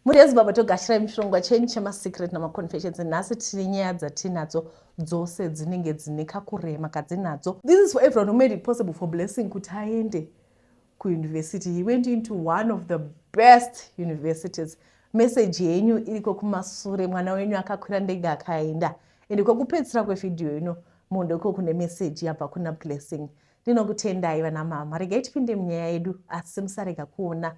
Mhuri yeZimbabwe, togashirai muchirongwa chenyu chemasecret namaconfessions. Nhasi tine nyaya dzatinadzo dzose dzinenge dzine kakurema kadzinadzo. This is for everyone who made it possible for Blessing kuti aende kuuniversity. He went into one of the best universities. Message yenyu iriko kumasure, mwana wenyu akakwira ndege akaenda. Ende kwekupedzisira kwevhidhiyo ino mundoko kune message yabva kuna Blessing. Ndinokutendai vana mama. Regai tipinde munyaya yedu, asi musarega kuona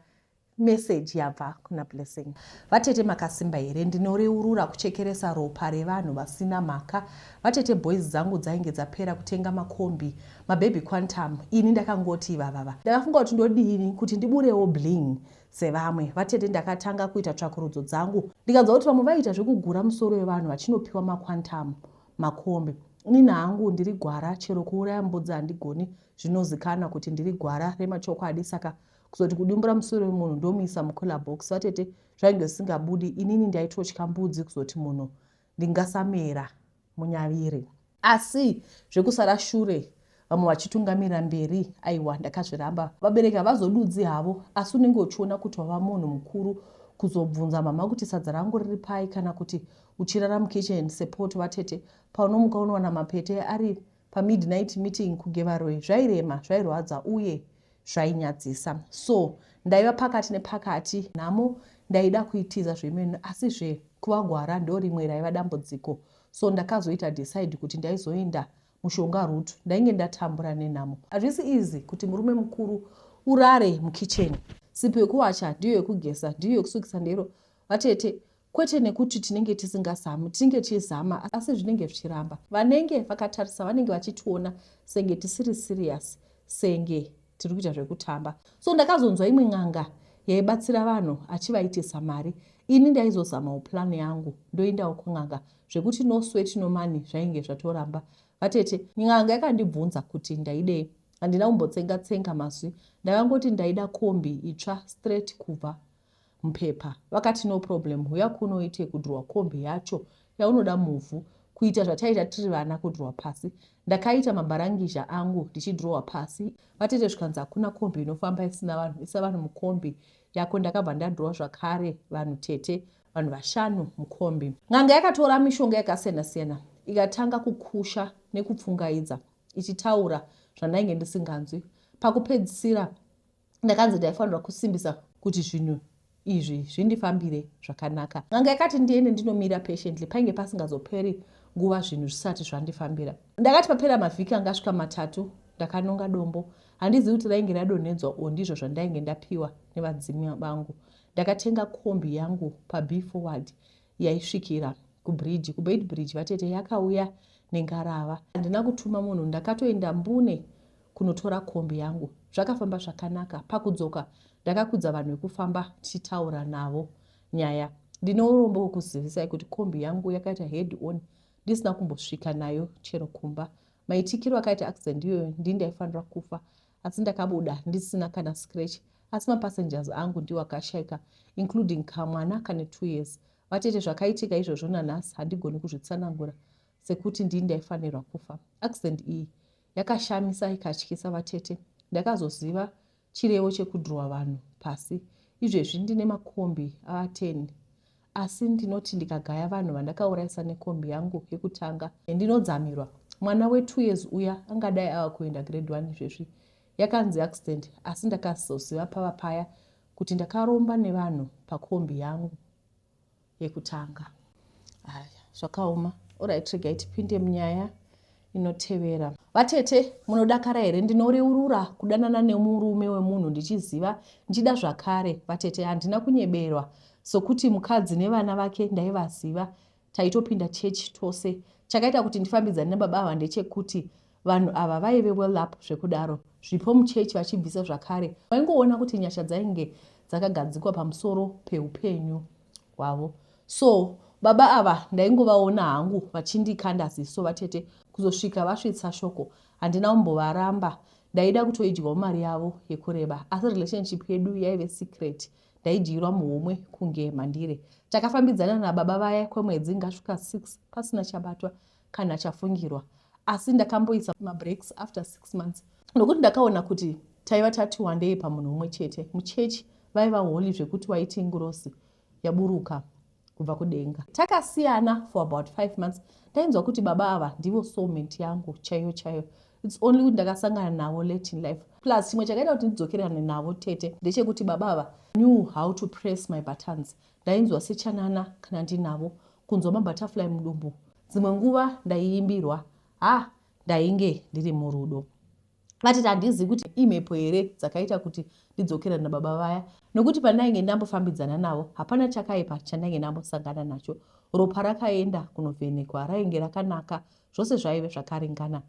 message yabva kuna Blessing. Vatete, makasimba here? Ndinoreurura kuchekeresa ropa revanhu vasina mhaka. Vatete, boys dzangu dzainge dzapera kutenga makombi, mababy Quantum. Ini ndakangoti vavava. Ndakafunga kuti ndodini kuti ndiburewo bling sevamwe. Vatete, ndakatanga kuita tsvakurudzo dzangu, ndikanzwa kuti vamwe vaiita zvekugura musoro wevanhu vachinopiwa maQuantum, makombi. Inini hangu ndiri gwara, chero kuuraya mbudzi handigoni. Zvinozikanwa kuti ndiri gwara remachokwadi, saka kuzoti kudimbura musoro wemunhu ndomuisa mucooler box, vatete, zvainge zvisingabudi. Inini ndaitotya mbudzi, kuzoti munhu ndingasamera munyaviri. Asi zvekusara shure vamwe vachitungamira mberi, aiwa, ndakazviramba. Vabereki havazodudzi havo, asi unenge uchiona kuti wava munhu mukuru. Kuzobvunza mama kuti sadza rangu riri pai, kana kuti uchirara mukitchen sepoto, vatete, paunomuka unowana mapete ari pamidnight meeting kugevaroi. Zvairema, zvairwadza uye zvainyadzisa. So ndaiva pakati nepakati. Nhamo ndaida kuitiza zvemene, asi zve kuvagwara ndorimwe raiva dambudziko. So ndakazoita decide kuti ndaizoenda mushonga route. Ndainge ndatambura nenhamo. Hazvisi easy kuti murume mukuru urare mukitchen. Sipo yekuwacha ndiyo yekugeza, ndiyo yekusukisa ndero, vatete. Kwete nekuti tinenge tisingazami, tinenge tichizama, asi zvinenge zvichiramba. Vanenge vakatarisa vanenge vachitiona senge tisiri serious, senge tiri kuita zvekutamba. So ndakazonzwa imwe n'anga yaibatsira vanhu achivaitisa mari. Ini ndaizozamawo plan yangu, ndoendawo kun'anga. Zvekuti no sweat no money zvainge zvatoramba. Vatete, n'anga yakandibvunza kuti ndaidei. Handina kumbotsenga tsenga mazwi, ndakangoti ndaida kombi itsva straight kubva mupepa. Vakati no problem, huya kuno uite kudhirowa kombi yacho yaunoda muvhu. Kuita zvataiita tiri vana, kudhirowa pasi. Ndakaita mabharangizha angu ndichidhirowa pasi, vatete, zvikanzi hakuna kombi inofamba isina vanhu, isa vanhu mukombi yako. Ndakabva ndadhirowa zvakare vanhu, tete, vanhu vashanu mukombi. N'anga yakatora mishonga yakasiyana siyana ikatanga kukusha nekupfungaidza ichitaura zvandainge ndisinganzwi. Pakupedzisira ndakanzi ndaifanirwa kusimbisa kuti zvinhu izvi zvindifambire zvakanaka. N'anga yakati ndiende ndinomira patiently, painge pasingazoperi nguva zvinhu zvisati zvandifambira. Ndakati papera mavhiki angasvika 3 ndakanonga dombo. Handizivi kuti rainge radonhedzwa or ndizvo zvandainge ndapiwa nevadzimu vangu. Ndakatenga kombi yangu paBe Forward yaisvikira kubridge, kuBeitbridge, vatete, yakauya nengarava. Handina kutuma munhu, ndakatoenda mbune kunotora kombi yangu. Zvakafamba zvakanaka. Pakudzoka ndakakwidza vanhu vekufamba tichitaura navo nyaya. Ndine urombo hwekuzivisai kuti kombi yangu yakaita head on ndisina kumbosvika nayo chero kumba. Maitikiro akaita accident iyoyo ndini ndaifanira kufa, asi ndakabuda ndisina kana scratch, asi mapassengers angu ndiwo akashaika, including kamwana kane 2 years. Vatete, zvakaitika izvozvo nanhasi handigoni kuzvitsanangura sekuti ndini ndaifanirwa kufa. Accident iyi yakashamisa ikatyisa, vatete. Ndakazoziva chirevo chekudhirowa vanhu pasi. Izvezvi ndine makombi ava 10, asi ndinoti ndikagaya vanhu vandakaurayisa nekombi yangu yekutanga ndinodzamirwa. Mwana we2 years uya angadai ava kuenda grade 1 izvezvi. Yakanzi accident, asi ndakazoziva pava paya kuti ndakaromba nevanhu pakombi yangu yekutanga. Aya, zvakaoma. Alright, regai tipinde munyaya inotevera. Vatete, munodakara here? Ndinoreurura kudanana nemurume wemunhu ndichiziva ndichida zvakare. Vatete, handina kunyeberwa sokuti mukadzi nevana vake ndaivaziva, taitopinda chechi tose. Chakaita kuti ndifambidzane nababa ava ndechekuti vanhu ava vaive well up zvekudaro, zvipo muchechi vachibvisa zvakare. Waingoona kuti nyasha dzainge dzakagadzikwa pamusoro peupenyu hwavo. So baba ava ndaingovaona hangu vachindikanda ziso, vatete, kuzosvika vasvitsa shoko. Handina kumbovaramba, ndaida kutoidyawo mari yavo yekureba, asi relationship yedu yaive secret, ndaidyirwa muhomwe kunge mandire. Takafambidzana nababa vaya kwemwedzi ingasvika 6 pasina chabatwa kana chafungirwa, asi ndakamboisa mabreaks after 6 months nokuti ndakaona kuti taiva tati wandei pamunhu umwe chete. Muchechi vaiva holy zvekuti waiti ingirosi. yaburuka kubva kudenga. Takasiyana for about 5 months. Ndainzwa kuti baba ava ndivo soulmate yangu chaiyo chaiyo. It's only kuti ndakasangana navo late in life. Plus chimwe chakaita kuti ndidzokerane navo, tete, ndechekuti baba ava knew how to press my buttons. Ndainzwa sechanana kana ndinavo, kunzwa mabutterfly mudumbu. Dzimwe nguva ndaiimbirwa. Ha, ndainge ndiri murudo. Vatiti handizivi kuti imhepo here dzakaita kuti ndidzokerane nababa vaya, nokuti pandainge ndambofambidzana navo hapana chakaipa chandainge ndambosangana nacho. Ropa rakaenda kunovhenekwa rainge rakanaka, zvose zvaive zvakaringana.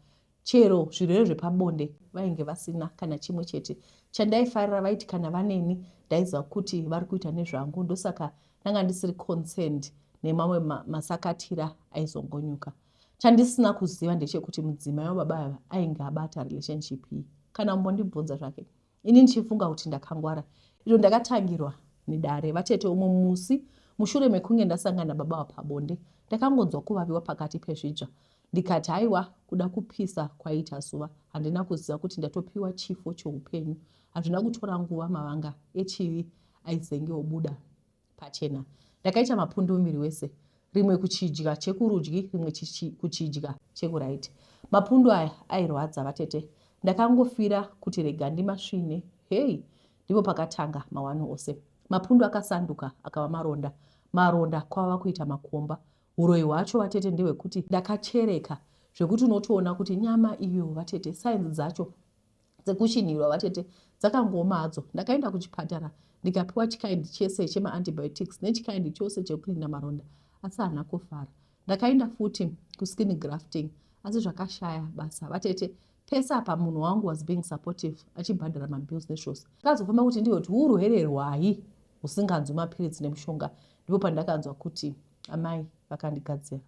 Chero zvirwere zvepabonde vainge vasina kana chimwe chete. Chandaifarira, vaiti kana vaneni ndaiziva kuti vari kuita nezvangu, ndosaka ndanga ndisiri concerned nemamwe masakatira aizongonyuka. Chandisina kuziva ndechekuti mudzimai wababa ava ainge abata relationship iyi kana kumbondibvunza zvake, ini ndichifunga kuti ndakangwara. Iro ndakatangirwa nedare, vatete. Umwe musi mushure mekunge ndasangana nababa wapabonde, ndakangonzwa kuvaviwa pakati pezvidzva. Ndikati haiwa, kuda kupisa kwaiita zuva. Handina kuziva kuti ndatopiwa chifo cheupenyu. Hazvina kutora nguva, mavanga echivi aizenge obuda pachena. Ndakaita mapundu muviri wese, rimwe kuchidya chekurudyi, rimwe kuchidya chekuright. Mapundu aya airwadza, vatete. Ndakangofira kuti rega ndimasvine. Hei, ndipo pakatanga mawano ose. Mapundu akasanduka akava maronda, maronda kwava kuita makomba. Uroyi hwacho, vatete, ndehwekuti ndakachereka zvekuti unotoona kuti nyama iyo. Vatete, signs dzacho dzekushinhirwa, vatete, dzakangooma hadzo. Ndakaenda kuchipatara ndikapiwa chikaindi chese chemaantibiotics nechikaindi chose chekucleana maronda, asi haana kufara. Ndakaenda futi kuskin grafting, asi zvakashaya basa, vatete. Pese apa munhu wangu was being supportive, achibhadhara mabills nezvose. Ndakazofamba kuti ndihoti urwere rwai husinganzwi mapiritsi nemushonga. Ndipo pandakanzwa kuti amai vakandigadzira.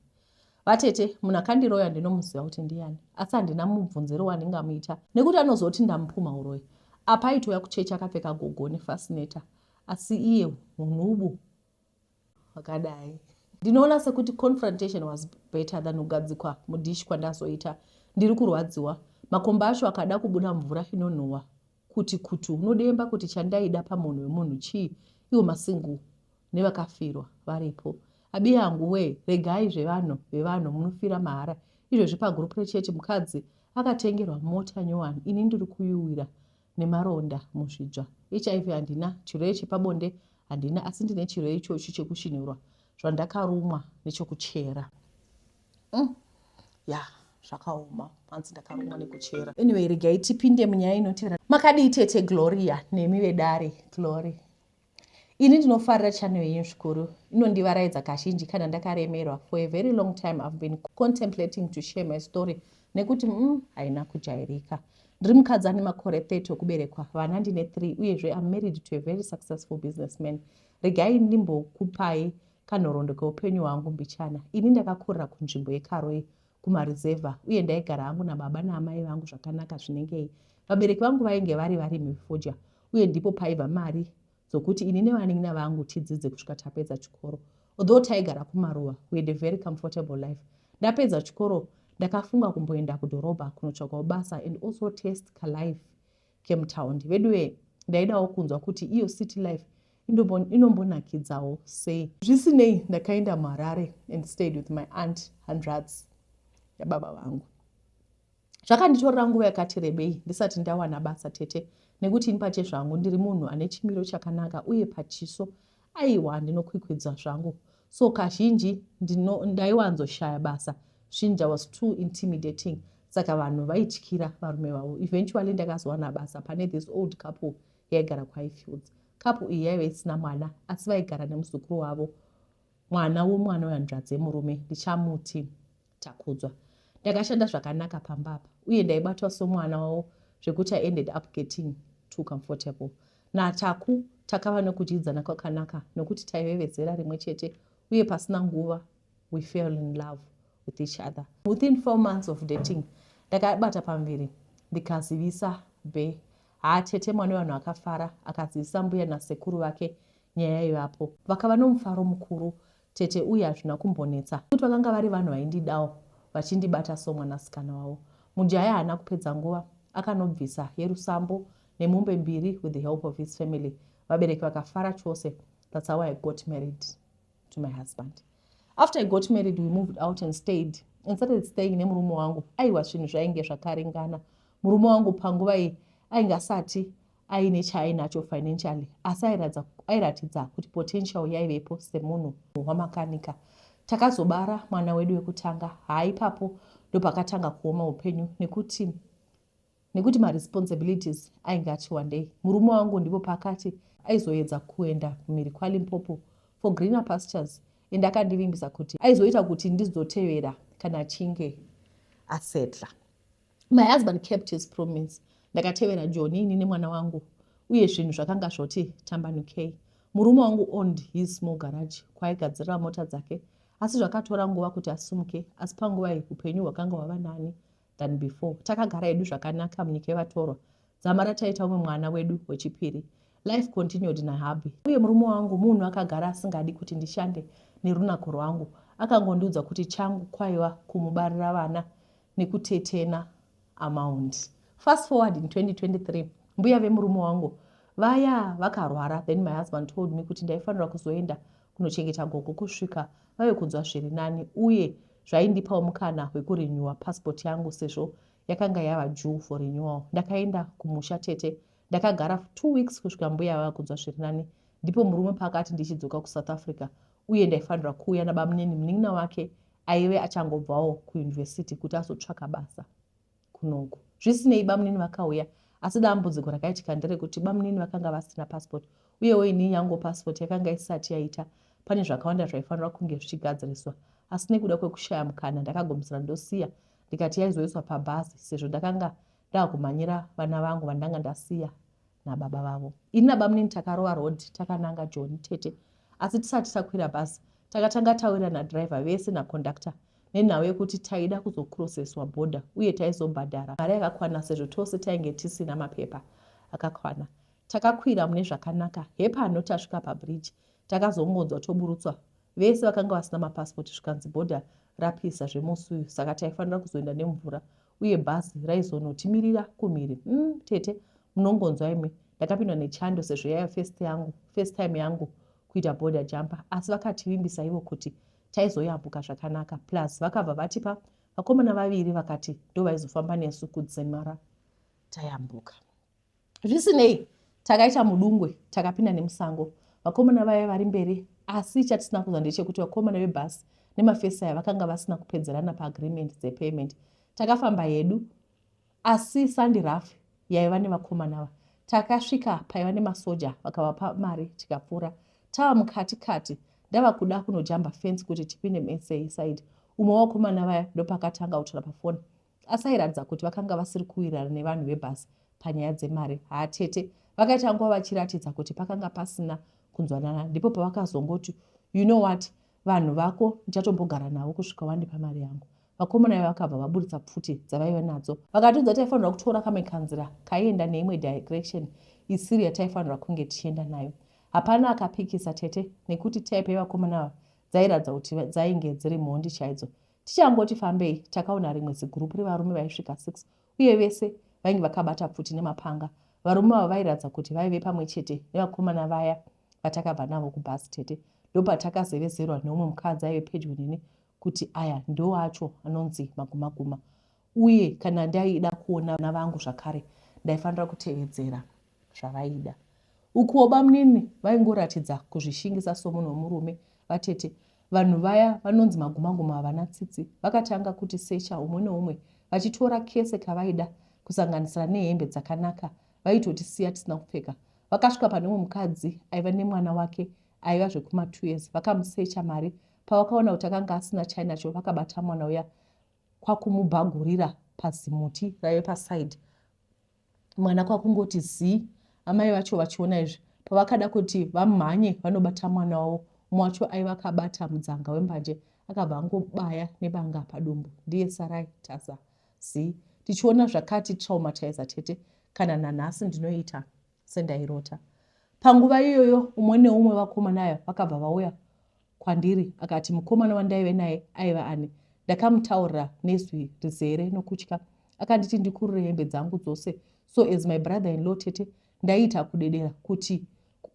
Vatete, munhu akandiroya ndinomuziva kuti ndiani, asi handina mubvunziro wandingamuita nekuti anozoti ndamupuma uroyi. Apa aitouya kuchechi akapfeka gogo nefascinator, asi iye unhubu hwakadai. Ndinoona sekuti confrontation was better than kugadzikwa mudishi kwandazoita. Ndiri kurwadziwa. Makomba acho akada kubuda mvura inonhuhwa kuti kutu. Unodemba kuti chandaida pamunhu wemunhu chii, iwo masingle nevakafirwa varipo. Abiyangu wee, regai zvevanhu vevanhu, munofira mahara. Izvezvi pagroup rechechi mukadzi akatengerwa mota nyowani, ini ndiri kuyuwira nemaronda muzvidzva. HIV handina, chirwere chepabonde handina, asi ndine chirwere ichochi chekushinhirwa zvandakarumwa nechekuchera. Ya, zvakaoma. Hanzi ndakarumwa nekuchera. Anyway, regai tipinde munyaya inotevera. Makadii, tete Gloria nemi vedare? Glory, ini ndinofarira channel yenyu zvikuru, inondivaraidza kazhinji kana ndakaremerwa. For a very long time I've been contemplating to share my story nekuti haina kujairika. Ndiri mukadzi ane makore 30 okuberekwa, vana ndine 3, uyezve I'm married to a very successful businessman. Regai ndimbokupai kanhoroondo keupenyu hwangu mbichana. Ini ndakakurira kunzvimbo yeKaroi kumarizevha, uye ndaigara hangu nababa naamai vangu zvakanaka zvinengei. Vabereki vangu vainge vari varimi vefodya, uye ndipo paibva mari dzokuti ini nevanin'ina vangu tidzidze kusvika tapedza chikoro. Although taigara kumaruva, we had a very comfortable life. Ndapedza chikoro ndakafunga kumboenda kudhorobha kunotsvakawo basa and also test kalife kemutaundi. Veduwe, ndaidawo kunzwa kuti iyo city life inombonakidzawo sei. Zvisinei, ndakaenda muHarare and stayed with my aunt, hanzvadzi yababa vangu. Zvakanditorera nguva yakati rebei ndisati ndawana basa, tete, nekuti ini pachezvangu ndiri munhu ane chimiro chakanaka, uye pachiso aiwa ndinokwikwidza zvangu. So kazhinji ndaiwanzoshaya basa. Zvinja was too intimidating, saka vanhu vaityira varume vavo. Eventually ndakazowana basa pane this old couple yaigara kuHighfields. Couple iyi yaive isina mwana, asi vaigara nemuzukuru wavo, mwana womwana wehanzvadzi yemurume, ndichamuti Takudzwa. Ndakashanda zvakanaka pamba apa, uye ndaibatwa somwana wavo zvekuti I ended up getting too comfortable naTaku. Takava nekudyidzana kwakanaka nokuti taive vezera rimwe chete, uye pasina nguva we fell in love with each other. Within 4 months of dating ndakabata pamuviri ndikazivisa be. Haa tete, mwana wevanhu akafara. Akazivisa mbuya nasekuru vake nyaya ivapo. Vakava nomufaro mukuru, tete, uye hazvina kumbonetsa kuti vakanga vari vanhu vaindidawo, vachindibata somwanasikana wavo. Mujaya haana kupedza nguva, akanobvisa yerusambo nemombe mbiri with the help of his family. Vabereki vakafara chose. That's how I got married to my husband. After I got married, we moved out and stayed and started staying nemurume wangu. Aiwa, zvinhu zvainge zvakaringana. Murume wangu panguva iyi ainge asati aine chaainacho financially, asi airatidza kuti potential yaivepo semunhu wamakanika. Takazobara mwana wedu wekutanga. Haaipapo ndopakatanga kuoma upenyu nekuti maresponsibilities ainge ati wandei. Murume wangu ndipo paakati aizoedza kuenda kumhiri kwaLimpopo for greener pastures, and akandivimbisa kuti aizoita kuti ndizotevera kana achinge asetla. My husband kept his promise. Ndakatevera Joni ini nemwana wangu, uye zvinhu zvakanga zvoti tambanukei. Murume wangu owned his small garage kwaaigadzirira mota dzake, asi zvakatora nguva kuti asumuke. Asi panguva iyi upenyu hwakanga hwava nani than before. Takagara hedu zvakanaka munyika yevatorwa dzamara taita umwe mwana wedu wechipiri. Life continued nahubby, uye murume wangu munhu akagara asingadi kuti ndishande nerunako rwangu. Akangondiudza kuti changu kwaiva kumubarira vana nekutetena amount. Fast forward, in 2023 mbuya vemurume wangu vaya vakarwara. Then my husband told me kuti ndaifanira kuzoenda kunochengeta gogo kusvika vave kunzwa zviri nani, uye zvaindipawo mukana wekurenewa passport yangu sezvo yakanga yava due for renewal. Ndakaenda kumusha, tete. Ndakagara 2 weeks kusvika mbuya vava kunzwa zviri nani. Ndipo murume paakati ndichidzoka kuSouth Africa, uye ndaifanirwa kuuya nabamunini, munin'ina wake aive achangobvawo kuyunivhesiti, kuti azotsvaka basa kunoku. Zvisinei, bamunini vakauya, asi dambudziko rakaitika nderekuti bamunini vakanga vasina passport, uyewo ini yangu passport yakanga isati yaita. Pane zvakawanda zvaifanira kunge zvichigadziriswa, asi nekuda kwekushaya mukana ndakagumisira ndosiya, ndikati yaizoiswa pabhazi sezvo ndakanga ndaakumhanyira vana vangu vandanga ndasiya nababa vavo. Ini nabamunini takarova road takananga Joni, tete, asi tisati takwira bhazi takatanga tawira nadhiraivha vese naconductor nenhau yekuti taida kuzokroseswa bhodha uye taizobhadhara mari yakakwana sezvo tose tainge tisina mapepa akakwana. Takakwira mune zvakanaka. Hepano tasvika pabridge, takazongonzwa toburutswa vese vakanga vasina mapasipoti, zvikanzi bhodha rapisa zvemusi uyu, saka taifanira kuzoenda nemvura uye bhazi raizonotimirira kumhiri. Tete, munongonzwa imi, ndakapindwa nechando sezvo yaiva first time yangu kuita border jumper, asi vakativimbisa ivo kuti taizoyambuka zvakanaka. Plus vakabva vatipa vakomana vaviri, vakati ndo vaizofamba nesu kudzimara tayambuka. Zvisinei, takaita mudungwe, takapinda nemusango, vakomana vaya vari mberi, asi chatisina kuziva ndechekuti vakomana vebhasi nemafesi aya vakanga vasina kupedzerana paagreement dzepayment. Takafamba hedu, asi sandi rough yaiva nevakomana ava. Takasvika paiva nemasoja, vakavapa mari, tikapfuura. Tava mukati kati, ndava kuda kunojamba fence kuti tipinde muSA side, umwe wavakomana vaya ndopakatanga kutaura pafoni, asi airatidza kuti vakanga vasiri kuwirirana nevanhu vebhasi panyaya dzemari. Haatete, vakaita nguva vachiratidza kuti pakanga pasina kunzwanana. Ndipo pavakazongoti, "You know what, vanhu vako ndichatombogara navo kusvika wandipa mari yangu." Vakomana vaya vakabva vaburitsa pfuti dzavaiva nadzo, vakatiudza taifanirwa kutora kamwe kanzira kaienda neimwe direction isiri yataifanirwa kunge tichienda nayo. Hapana akapikisa, tete, nekuti type yevakomana ava dzairatidza kuti dzainge dziri mhondi chaidzo. Tichangoti fambei, takaona rimwe zigurupu revarume vaisvika 6, uye vese vainge vakabata pfuti nemapanga. Varume ava vairatidza kuti vaive pamwe chete nevakomana vaya vatakabva navo kubhasi. Tete, ndopatakazevezerwa neumwe mukadzi aive pedyo neni kuti aya ndo acho anonzi magumaguma, uye kana ndaida kuona vana vangu zvakare ndaifanira kutevedzera zvavaida. Ukuwo bamunini vaingoratidza kuzvishingisa somunhu wemurume. Vatete, vanhu vaya vanonzi magumaguma havana tsitsi. Vakatanga kuti secha umwe neumwe, vachitora kese kavaida, kusanganisira nehembe dzakanaka vaitotisiya tisina kupfeka. Vakasvika pane umwe mukadzi aiva nemwana wake aiva zvekuma2 years, vakamusecha mari. Pavakaona kuti akanga asina chainacho, vakabata mwana uya kwakumubhagurira pazimuti raive paside, mwana kwakungoti zii. Amai vacho vachiona izvi, pavakada kuti vamhanye vanobata mwana wavo, mumwe wacho aiva akabata mudzanga wembanje akabva angobaya nebanga padumbu. Ndiye sarai tasa zii tichiona. Zvakati traumatiza, tete, kana nanhasi ndinoita sendairota. Panguva iyoyo umwe neumwe vakomana aya vakabva vauya kwandiri, akati mukomana wandaive naye aiva ani. Ndakamutaurira nezwi rizere nokutya. Akanditi ndikurure hembe dzangu dzose. So as my brother in law, tete, ndaiita kudedera kuti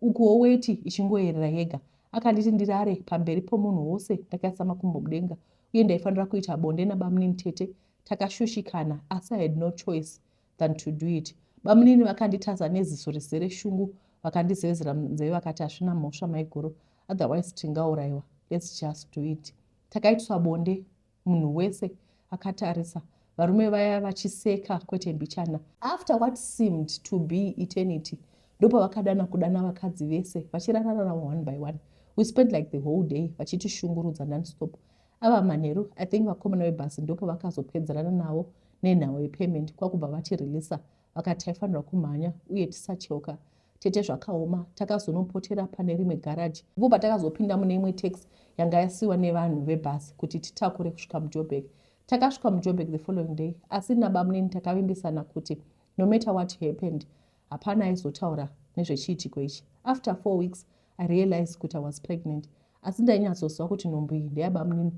Ukuwo weti ichingoyerera yega. Akanditi ndirare pamberi pomunhu wose ndakaisa makumbo mudenga uye ndaifanira kuita bonde nabamunini tete. Takashushikana asi I had no choice than to do it. Bamunini vakanditaza neziso rizere shungu vakandizevezera munzeve vakati hazvina mhosva maiguru otherwise tingauraiwa let's just do it. Takaitiswa bonde munhu wese akatarisa varume vaya vachiseka kwete mbichana. After what seemed to be eternity ndopavakadana kudana vakadzi vese vachirarana navo one by one. We spent like the whole day vachitishungurudza nonstop. Ava manheru I think vakomana vebhazi ndopavakazopedzerana navo nenhau yepayment kwakubva vatireleaser vakati taifanirwa kumhanya uye tisacheuka. Tete zvakaoma takazonopotera pane rimwe garage ndipo patakazopinda mune imwe taxi yanga yasiiwa nevanhu vebhazi kuti titakure kusvika muJoburg. Takasvika muJoburg the following day asi nabamunini takavimbisana kuti no matter what happened hapana aizotaura nezvechiitiko ichi. After four weeks I realized kuti I was pregnant asi ndainyatsoziva kuti nhumbu iyi ndeyabamunini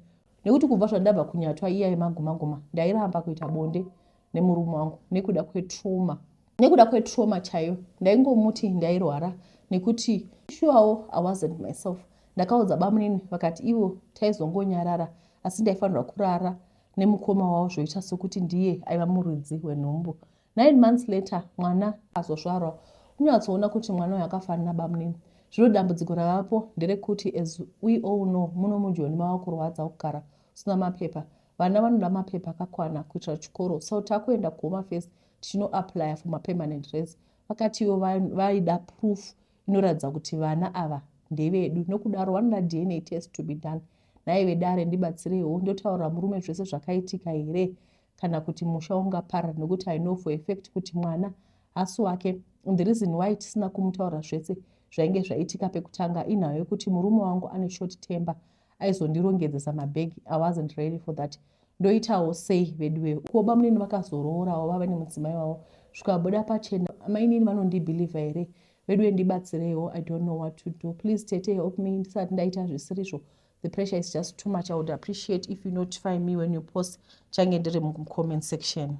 nekuti kubva zvandabva kunyatwa iya yemagumaguma ndairamba kuita bonde nemurume wangu nekuda kwetrauma nekuda kwetrauma chaiyo ndaingomuti ndairwara nekuti shuwawo I wasn't myself ndakaudza bamunini vakati ivo taizongonyarara asi ndaifanirwa kurara nemukoma wavo zvoita sokuti ndiye aiva muridzi wenhumbu 9 months later mwana azozvarwa unyatsoona kuti mwana uyu akafanana bamunini zvino dambudziko ravapo nderekuti as we all know muno mujoni mava kurwadza kugara usina mapepa vana vanoda mapepa akakwana kuitira chikoro so takuenda kuHome Affairs tichinoapplya for mapermanent res vakatiwo vaida proof inoratidza kuti vana ava ndevedu nokudaro vanoda DNA test to be done nhai vedare ndibatsireiwo ndotaurira murume zvese zvakaitika here kana kuti musha ungaparara nekuti I know for a fact kuti mwana hasi wake the reason why tisina kumutaurira zvese zvainge zvaitika pekutanga inhau yekuti murume wangu ane short temper aizondirongedzesa mabhegi I wasn't ready for that ndoitawo sei veduwe kuoba munini vakazoroorawo vava nemudzimai wavo zvikabuda pachena mainini vanondibhilivha here veduwe ndibatsireiwo I don't know what to do please tete help me ndisati ndaita zvisirizvo the pressure is just too much I would appreciate if you notify me when you post change ndiri mucomment section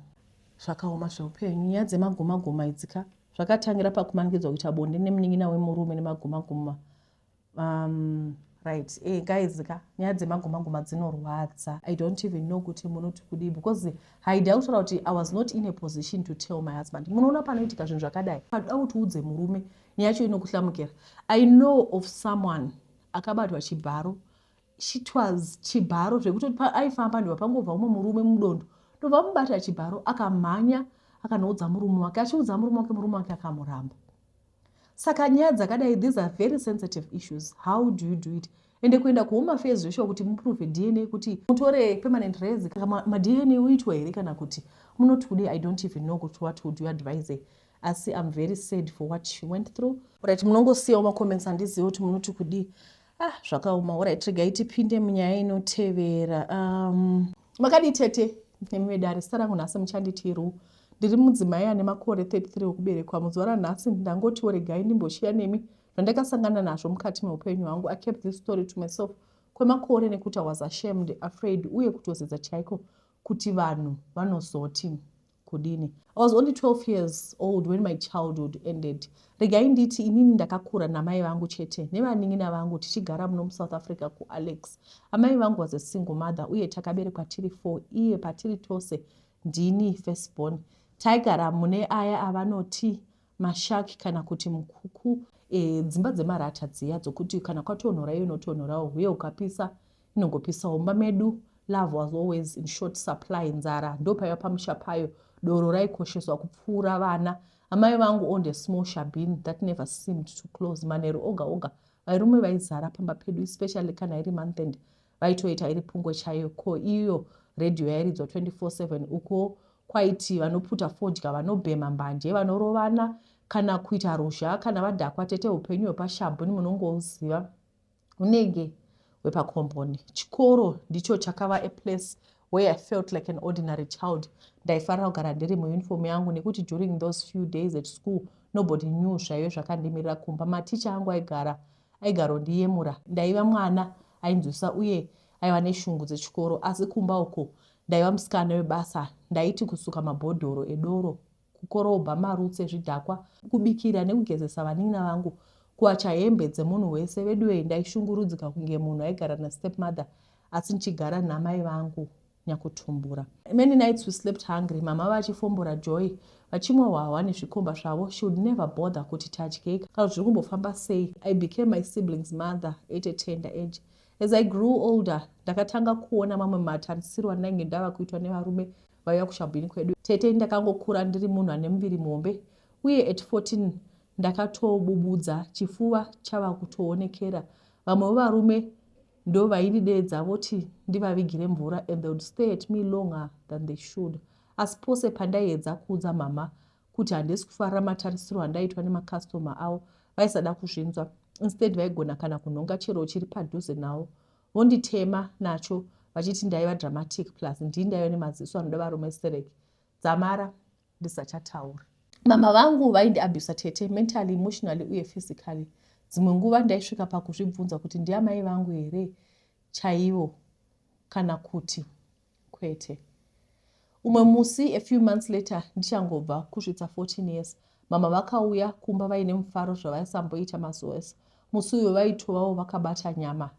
zvakaoma zveupenyu nyaya dzemagumaguma idzika zvakatangira pakumanikidzwa kuita bonde nemunin'ina wemurume nemagumaguma right guys ka nyaya dzemagumaguma dzinorwadza I don't even know kuti munoti kudii because haida kutaura kuti I was not in a position to tell my husband munoona panoitika zvinhu zvakadai padoda kuti udze murume nyaya yacho inokuhlamukira I know of someone akabatwa chibharo it was chibharo zvekutoti aifamba ndobva pangobva umwe murume mudondo ndobva mubata chibharo akamhanya akanoudza murume wake achiudza murume wake murume wake akamuramba saka nyaya dzakadai these are very sensitive issues how do you do it ende kuenda kuHome Affairs zveshuwa kuti muprove DNA kuti mutore permanent res maDNA uitwa here kana kuti munoti kudii I don't even know kuti what would you advise asi I'm very sad for what she went through right munongosiyawo macomments handizivi kuti munoti kudii ah zvakaoma alright regai tipinde munyaya inotevera makadii tete nemi vedare zita rangu nhasi muchanditi ru ndiri mudzimai ane makore 33 okuberekwa muzuva ranhasi ndangotiwo regai ndimboshiya nemi zvandakasangana nazvo mukati meupenyu hwangu I kept this story to myself kwemakore nekuti I was ashamed afraid uye kutozedza chaiko kuti vanhu vanozoti kudini I was only 12 years old when my childhood ended regai nditi inini ndakakura namai vangu chete nevanin'ina vangu tichigara muno muSouth Africa kuAlex amai vangu was a single mother uye takaberekwa tiri four iye patiri tose ndini firstborn taigara mune aya avanoti mashack kana kuti mukuku dzimba dzemarata dziya dzokuti kana kwatonhora iyo inotonhorawo uye ukapisa inongopisawo mumba medu love was always in short supply nzara ndopaiva pamusha payo doro raikosheswa kupfuura vana amai vangu owned a small shebeen that never seemed to close manheru oga oga varume vaizara pamba pedu especially kana iri month end vaitoita iri pungwe chaiyo ko iyo redhiyo yairidzwa 24/7 uko kwaiti vanoputa fodya vanobhema mbanje vanorovana kana kuita ruzha kana vadhakwa tete upenyu hwepashabhuni munongoziva unenge hwepakomboni chikoro ndicho chakava a place where I felt like an ordinary child ndaifarira kugara ndiri muuniform yangu nekuti during those few days at school nobody knew zvaive zvakandimirira kumba maticha angu aigara aigarondiyemura ndaiva mwana ainzwisa uye aiva neshungu dzechikoro asi kumba uko ndaiva musikana webasa ndaiti kusuka mabhodhoro edoro kukorobha marutsi ezvidhakwa kubikira nekugezesa vanin'ina vangu. Kuwacha hembe dzemunhu wese. Veduwe, ndaishungurudzika kunge munhu aigara nastepmother, asi ndichigara namai vangu nyakutumbura. Many nights we slept hungry, mama vachifombora joy, vachimwa hwahwa nezvikomba zvavo. She would never bother kuti tadyei kana kuti zviri kumbofamba sei. I became my siblings' mother at a tender age. As I grew older, ndakatanga kuona mamwe matarisiro andainge ndava kuitwa nevarume vaiva kushabhini kwedu. Tete, ndakangokura ndiri munhu ane muviri muhombe, uye at 14 ndakatobubudza chifuva chava kutoonekera. Vamwe vevarume ndo vaindideedza voti ndivavigire mvura, and they would stay at me longer than they should. Asi pose pandaiedza kuudza mama kuti handisi kufarira matarisiro andaiitwa nemakastoma avo, vaisada kuzvinzwa. Instead vaigona kana kunhonga chero chiri padhuze navo vonditema nacho, vachiti ndaiva dramatic, plus ndii ndaiva nemaziso anoda varume stereki. Dzamara ndisachataura. Mama vangu vaindiabusa, tete, mentally, emotionally uye physically. Dzimwe nguva ndaisvika pakuzvibvunza kuti ndiamai vangu here chaivo kana kuti kwete. Umwe musi, a few months later, ndichangobva kusvitsa 14 years, mama vakauya kumba vaine mufaro zvavaisamboita mazuva ese. Musi uyo vaitovawo vakabata nyama,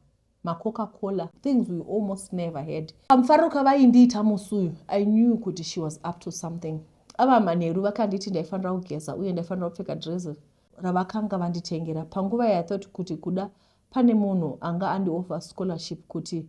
maCoca-Cola, things we almost never had. Pamufaro kavaindiita musi uyu, I knew kuti she was up to something. Ava manheru vakanditi ndaifanira kugeza uye ndaifanira kupfeka dress ravakanga vanditengera. Panguva yaithought kuti kuda pane munhu anga andioffer scholarship, kuti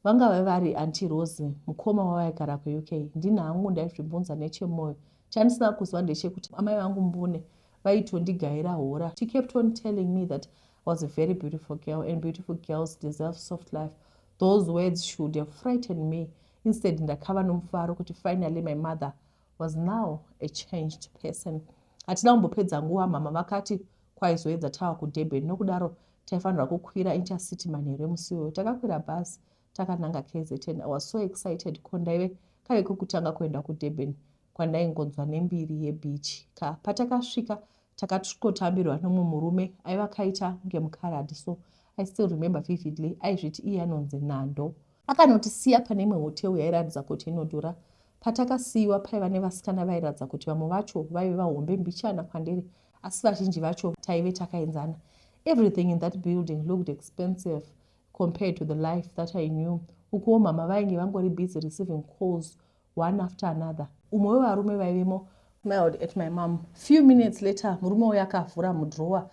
vangave vari Auntie Rose, mukoma wavaigara kuUK. Ndini hangu ndaizvibvunza nechemwoyo. Chandisina kuziva ndechekuti amai vangu mbune vaitondigayira hora. She kept on telling me that I was a very beautiful girl and beautiful girls deserve soft life. Those words should have frightened me. Instead ndakava nomufaro kuti finally my mother was now a changed person. Hatina kumbopedza nguva, mama vakati kwaizoedza tava kuDurban, nokudaro taifanirwa kukwira Intercity manheru emusi iwoyo. Takakwira bhazi takananga KZN. I was so excited, ko ndaive kave kwekutanga kuenda kuDurban kwandaingonzwa nembiri yebeach ka. Patakasvika takatotambirwa nomumwe murume aiva akaita kunge mukaradhi, so I still remember vividly. Aizviti iye anonzi Nando. Akanotisiya pane imwe hotel yairatidza kuti inodhura. Patakasiyiwa paiva nevasikana vairatidza kuti vamwe vacho vaive vahombe mbichana kwandiri, asi vazhinji vacho taive takaenzana. Everything in that building looked expensive compared to the life that I knew. Ukuwo mama vainge vangori busy receiving calls one after another. Umwe wevarume vaivemo smiled at my mom. Few minutes later murume uyo akavhura mudrowa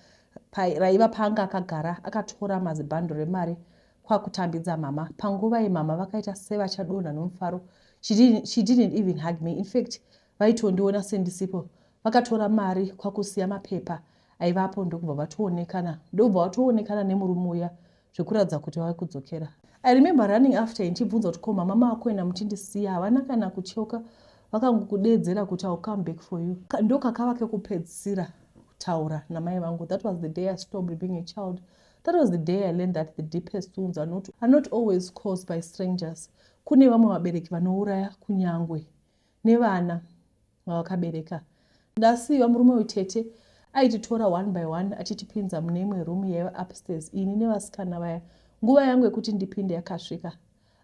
raiva paanga akagara, akatora mazibhando remari kwakutambidza mama. Panguva iyi mama vakaita sevachadonha nomufaro. She didn't even hug me. In fact vaitondiona sendisipo. Vakatora mari kwakusiya mapepa aivapo, ndokubva vatoonekana nemurume uya zvekuratidza kuti vave kudzokera. I remember running after ndichibvunza kuti, "Ko mama, maakuenda muchindisiya?" Havana kana kucheuka, vakangokudedzera kuti, "I'll come back for you." Ndo kakava kekupedzisira kutaura namai vangu. That was the day I stopped being a child. That was the day I learned that the deepest wounds are not always caused by strangers. Kune vamwe vabereki vanouraya kunyangwe nevana vavakabereka. Ndasiyiwa, murume wetete aititora one by one achitipinza mune imwe room yaiva upstairs, ini nevasikana vaya. Nguva yangu yekuti ndipinde yakasvika.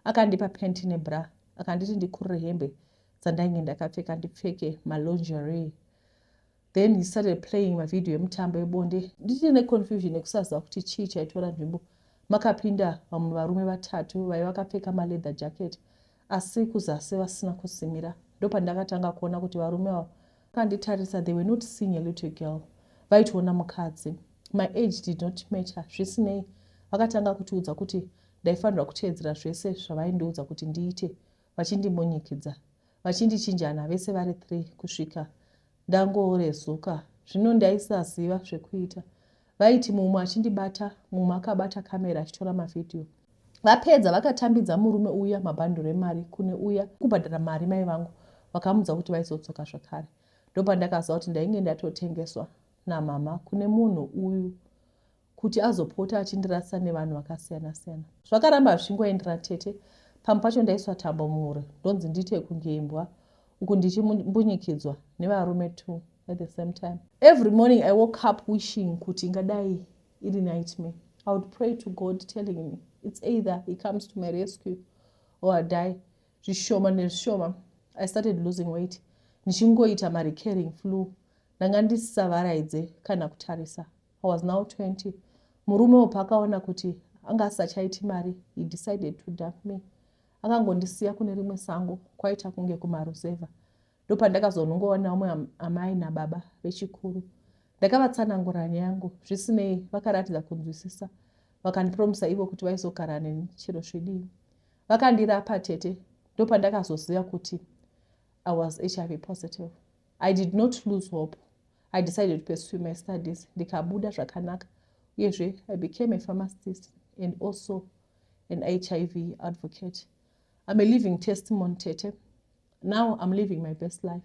Akandipa panty nebra, akanditi ndikurire hembe dzandainge ndakapfeka, ndipfeke malingerie. Then he started playing mavhidhiyo emutambo ebonde. Ndichine neconfusion yekusaziva kuti chii chaitora nzvimbo, makapinda vamwe varume vatatu vaiva vakapfeka maleather jacket asi kuzasi vasina kusimira. Ndopandakatanga kuona kuti varume ava vakanditarisa, they were not seeing a little girl, vaitoona mukadzi. My age did not matter. Zvisinei, vakatanga kutiudza kuti ndaifanirwa kuteedzera zvese zvavaindiudza kuti ndiite, vachindimunyikidza, vachindichinjana vese vari three kusvika ndangorezuka. Zvino ndaisaziva zvekuita. Vaiti mumwe achindibata, mumwe akabata kamera achitora mavhidhiyo. Vapedza vakatambidza murume uya mabhanduru emari kune uya kubhadhara mari. Mai vangu vakamudza kuti vaizodzoka zvakare. Ndopandakaziva kuti ndainge ndatotengeswa namama kune munhu uyu kuti azopota achindirasa nevanhu vakasiyana-siyana. Zvakaramba zvichingoendera, tete. Pamwe pacho ndaiswa tambo muhuro, ndonzi ndiite kunge imbwa, uku ndichimbunyikidzwa nevarume two at the same time. Every morning I woke up wishing kuti ingadai iri nightmare. I would pray to God, telling him it's either he comes to my rescue or I die. Zvishoma nezvishoma I started losing weight, ndichingoita marecurring flu. Ndanga ndisisavaraidze kana kutarisa. I was now 20. Murume upo akaona kuti anga asachaiti mari, he decided to dump me. Akangondisiya kune rimwe sango kwaita kunge kumaruzevha. Ndopandakazonongoona vamwe amai nababa vechikuru. Ndakavatsanangura nyaya yangu, zvisinei vakaratidza kunzwisisa vakandipromisa ivo kuti vaizogara neni chero zvidii. Vakandirapa tete, ndopandakazoziva kuti I was HIV positive. I did not lose hope. I decided to pursue my studies ndikabuda zvakanaka uyezve I became a pharmacist and also an HIV advocate. I'm a living testimony tete. Now I'm living my best life.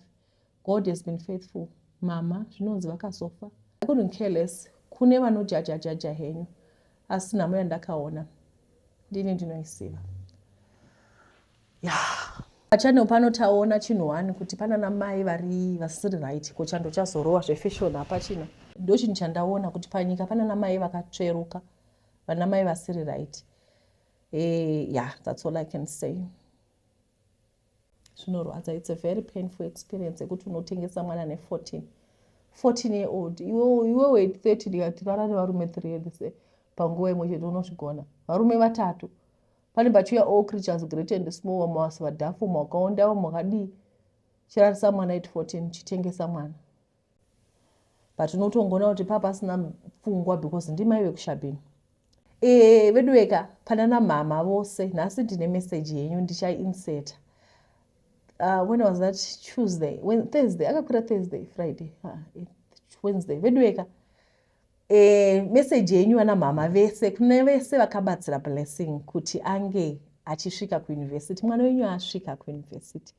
God has been faithful. Mama zvinonzi vakazofa. I couldn't care less. Kune vanojaja jaja henyu asi nhamo yandakaona ndini ndinoisiva. Yeah. Pachannel pano taona chinhu one kuti pana namai vari vasiri right ko chando chazorowa zvefashion hapachina. Ndo chinhu chandaona kuti panyika pana namai vakatsveruka vana mai vasiri right. Yeah, that's all I can say. Zvinorwadza, it's a very painful experience yekuti unotengesa mwana ne14 14 year old, iwewe 30 ndikati rara nevarume 3 panguva imwe chete unozvigona, varume vatatu pane pachiuya all creatures great and small, vamwe vasi vadhafu, vamwe vakaonda, vamwe vakadii, chirarisa mwana at 14, chitengesa mwana, but unotongoona kuti papa asina pfungwa because ndimai vekushabhini. Vedu veka pana namama vose, nhasi ndine meseji yenyu ndichainseta. When was that? Tuesday, when, Thursday akakwira, Thursday, Friday, Wednesday. Vedu veka, meseji yenyu vana mama vese, kune vese vakabatsira Blessing kuti ange achisvika kuyunivhesiti, mwana wenyu asvika kuyunivhesiti,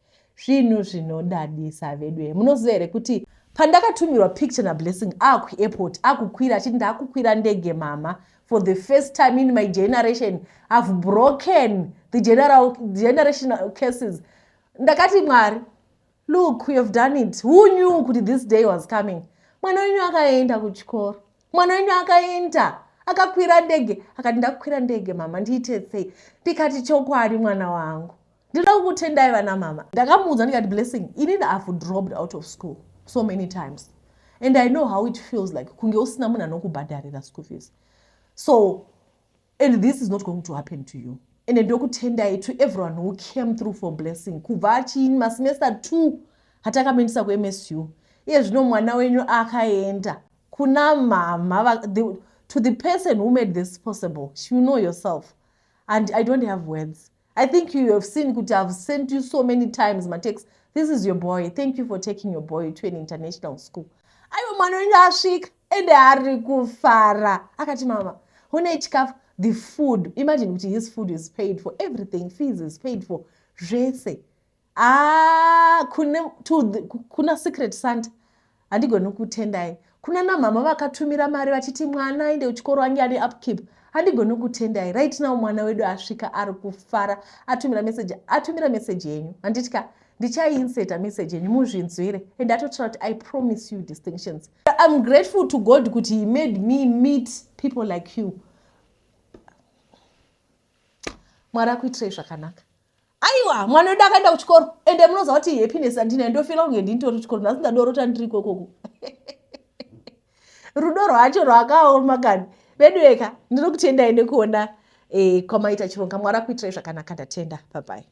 zvinhu zvinodadisa vedu. Munoziva here kuti pandakatumirwa picture naBlessing akuairport akukwira achiti, "Ndakukwira ndege mama, for the first time in my generation have broken the generational curses," ndakati, "Mwari, look, you have done it. Who knew kuti this day was coming?" Mwana wenyu akaenda kuchikoro, mwana wenyu akaenda akakwira ndege, akati, "Ndakukwira ndege mama, ndiite sei?" Ndikati, "Chokwadi mwana wangu, ndinoda kukutendai vana mama." Ndakamuudza ndikati, "Blessing, inini have dropped out of school so many times and I know how it feels like kunge usina munhu anokubhadharira school fees. So and this is not going to happen to you, and ndokutendai to everyone who came through for Blessing kubva achini masemester 2 hatakamuendesa kuMSU. Iye zvino mwana wenyu akaenda kuna mama, to the person who made this possible, you know yourself, and I don't have words. I think you have seen kuti I've sent you so many times matext. This is your boy. Thank you for taking your boy to an international school." Aiwa, mwana wenyu asvika ende ari kufara, akati, "Mama, une chikafu." The food, imagine kuti his food is paid for, everything, fees is paid for, zvese. Ah, kuna Secret Santa handigoni kutendai, kuna namama vakatumira mari vachiti mwana aende kuchikoro ange ane upkeep, handigoni kutendai. Right now mwana wedu asvika, ari kufara, atumira meseji, atumira meseji yenyu, handitya ndichaiinseta meseji yenyu muzvinzwire, and atotaura kuti, "I promise you distinctions. I'm grateful to God kuti he made me meet people like you." Mwari akuitirei zvakanaka. Aiwa, mwana wedu akaenda kuchikoro, ende munoziva kuti happiness andinayo, ndofeela kunge ndinitori chikoro nhasi, ndadorota ndiri ikokoko. Rudo rwacho rwakaoma kani. Vedu veka, ndinokutendai nekuona kwamaita chironga. Mwari akuitirai zvakanaka, ndatenda. Bye bye.